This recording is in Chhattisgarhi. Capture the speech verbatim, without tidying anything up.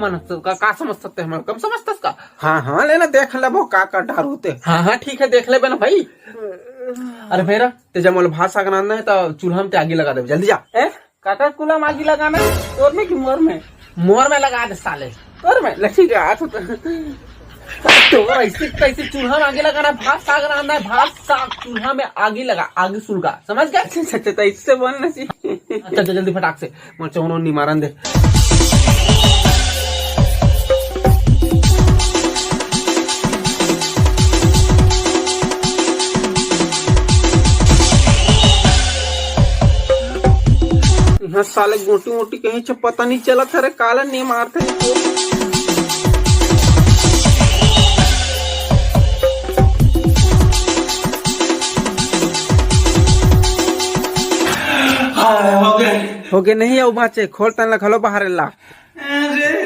मन तो का, का समझ सकते हैं, हम कम समझ सकते का? हाँ, हाँ, लेना देख लेबो का का डार होते। हाँ, हाँ, ठीक है, देख लेबे ना भाई। अरे फेर, ते जब मोला भात साग रांधना है, तो चूल्हा में ते आगी लगा दे, जल्दी जा। ए, काकर चूल्हा में आगी लगाना? तोर में कि मोर में? मोर में लगा दे साले। तोर में? ले, ठीक है, आ तो। तोर ऐसे, कैसे चूल्हा में आगी लगाना है? भात साग रांधना है, भात साग चूल्हा में आगी लगा, आगी सुलगा, समझ गया? अच्छा, अच्छा, तो इससे बोलना चाहिए। अच्छा, अच्छा, जल्दी फटाक से। मोर चौनो निमारन दे। इहाँ साले गोटी मोटी कहीं से पता नहीं चलत हरे, काला नहीं मारते। हाँ, हो गए। हो गए नहीं, अउ बाँचे, खोल तन ला घलो बाहर ला। अरे